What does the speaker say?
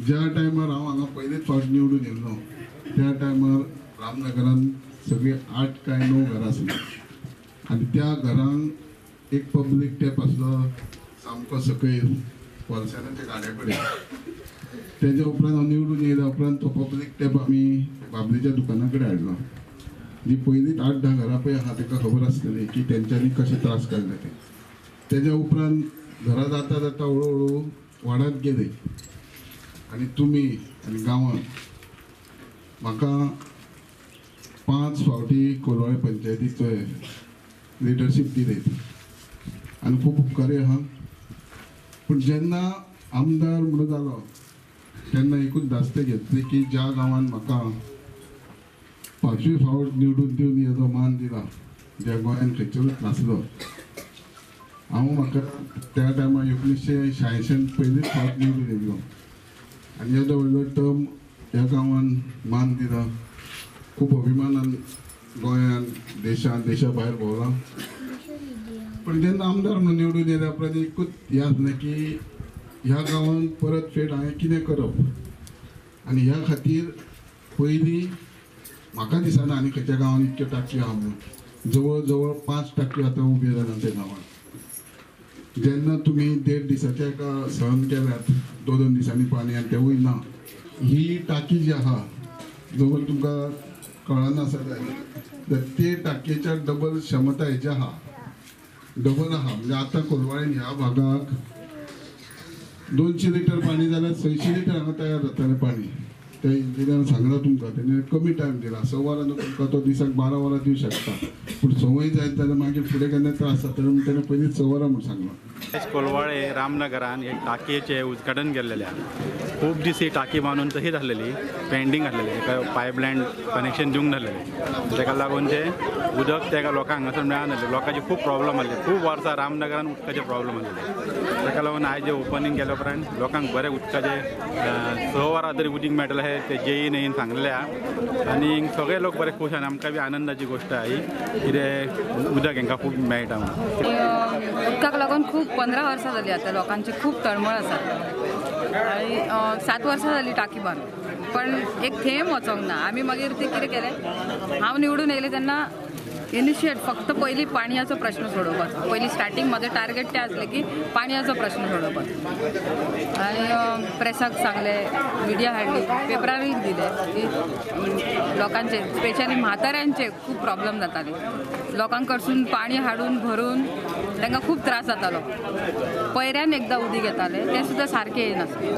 ज्या टायमार हांव हांगा पयलेच फावट निवडून येयल्लो त्या टायमार रामनगरान सगळीं 8 काय 9 घरां आसलीं आनी त्या घरांक एक पब्लीक टॅप आसलो सामको सकयल फॉल्सेनाच्या गाड्या कडेन. तेज्या उपरांत हांव निवडून येयल्या उपरांत तो पब्लीक टॅप आमी बाबलीच्या दुकाना कडेन हाडलो. जी पयलींच 8-10 घरां पळय आहा ताका खबर आसतली की तेंच्यांनी कशे त्रास काडले ते. तेज्या उपरांत घरां जाता जाता हळू हळू वाडत गेले आनी तुमी आनी गांवांत म्हाका 5 फावटी कोलवाळे पंचायतीचो लिडरशीप दिली आनी खूब उपकारी आहा. पूण जेन्ना आमदार म्हणून जालो तेन्ना एकूच धास्ते घेतली की ज्या गांवान म्हाका 5वी फावट निवडून दिवन हेजो मान दिला ज्या गोंयान खंयचरूच नासलो, हांव म्हाका त्या टायमार 1986 पयलीच फावट निवडून येयल्लो आनी येदो व्हडलो टर्म ह्या गांवान मान दिला. खूब अभिमानान गोंयान देशान देशा भायर भोंवला. पूण जेन्ना आमदार म्हणून निवडून येयल्या उपरांत एकूच हें आसलें की ह्या गांवान परत फेड हांवें कितें करप आनी ह्या खातीर पयलीं म्हाका दिसना आनी खंयच्या गांवान इतक्यो टाकयो आहा म्हणून. जवळ जवळ 5 टाकयो आतां उब्यो जाल्यात आमच्या गांवान. जेन्ना तुमी 1.5 दिसाचे एका सहन केल्यात 2-2 दिसांनी पाणी आनी तेवूय ना, ही टाकी जी आहा जवळ तुमकां कळना आसा जाल्यार ते टाकयेच्या डबल क्षमता हेजी आहा, डबल आहा. म्हणजे आतां कोलवाळेन ह्या भागाक 200 लिटर पाणी जाल्यार 600 लिटर हांगा तयार जातालें पाणी. त्या इंजिनियरान सांगलां तुमकां, तेणे कमी टायम दिला 6 वरां न्हू तुमकां तो दिसाक 12 वरां दिवं शकता, पूण संवय जायत जाल्यार मागीर फुडें केन्ना त्रास जाता म्हणून तेणें पयलींच 6 वरां म्हूण सांगलां. कोलवाळे रामनगरान हे टाकयेचें उद्घाटन केल्लेलें आहा. खूब दीस ही टाकी बांदून तशीच आसलेली, पेंडींग आसलेली, एका पायपलायन कनेक्शन दिवंक नासलेलें. ताका लागून तें उदक तेका लोकांक हांगासर मेळनासलें. लोकांचे खूब प्रॉब्लम आसले, खूब वर्सां रामनगरान उदकाचे प्रॉब्लम आसलेले. ताका लागून आयज जें ओपनींग केल्या उपरांत लोकांक बरें उदकाचें 6 वरां तरी उदीक मेळटलें हें ते जेई नेईन सांगलेलें आहा आनी सगळे लोक बरे खूश आनी आमकां बी आनंदाची गोश्ट आहा ही, कितें उदक हांकां खूब मेळटा म्हणून. उदकाक लागून खूब 15 वर्सां जाली आतां लोकांची खूब तळमळ आसा आनी 7 वर्सां जाली टाकी बांदून, पण एक थेंब वचोंक ना. आमी मागीर ते कितें केलें, हांव निवडून येयलें तेन्ना इनिशिएट फक्त पयलीं पाणयाचो प्रश्न सोडोवपाचो. पयलीं स्टार्टींग म्हजें टार्गेट तें आसलें की पाणयाचो प्रश्न सोडोवपाचो आनी प्रेसाक सांगलें, मिडिया हाडली, पेपरारूय दिले की लोकांचे स्पेशली म्हाताऱ्यांचे खूब प्रॉब्लम जाताले. लोकांक कडसून पाणी हाडून भरून तांकां खूब त्रास जातालो. पयऱ्यान एकदां उदीक येतालें तें सुद्दां सारकें येयनासलें.